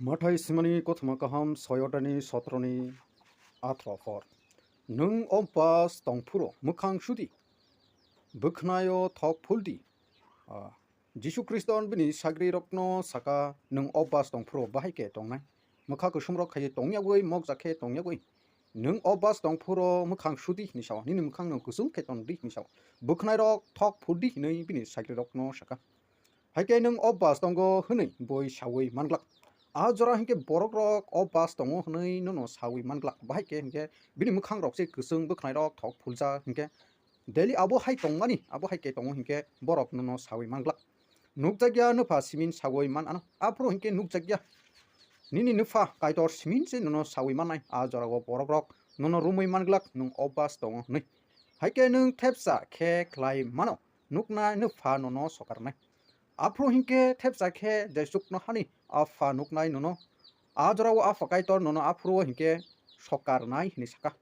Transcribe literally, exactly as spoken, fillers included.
Mathai simani kothoma kaham soyodani sotroni atro phor. Nwng obas tongphuro mwkhang sudi, bwkhnayo thok phuldi. Ah, Jisu Khristo bini sagrirokno saka, nwng obas tongphuro bahai khe tongnai. Mwkha kusumrok khaiwi tongyagwi, mokjak khe tongyagwi. Nwng obas tongphuro mwkhang sudi hinwi sao, nini mwkhang nwng kusum khe tongdi hinwi sao. Bwkhnairok thok phuldi hinwi bini sagrirokno saka. Hai khe nwng obas tongo hwnwi boi saui manglak. A jora hinkhe borokrok obas tongo hwnwi nono saui manglak. Bahai khe hinkhe bini mwkhangrok se kwchwng, bwkhnairok thok phulja hinkhe daily abo hai tongmani, abo hai khe tongo hinkhe borok nono saui manglak. Nukjakya nwpha simin saui man ano. Aphuru hinkhe nukjakya nini nwpha Kaitor simin se nono saui mannai. A jorao borokrok nono romwi manglak nwng obas tongo hwnwi. Hai khe nwng thepsa khe khlai mano, nuknai nwpha nono sokarnai. Aphuru hinkhe thepsa khe jesukno hani a pha nuknai nono. A jorao a pha Kaitor nono aphuru hinkhe sokarnai hwnwi saka.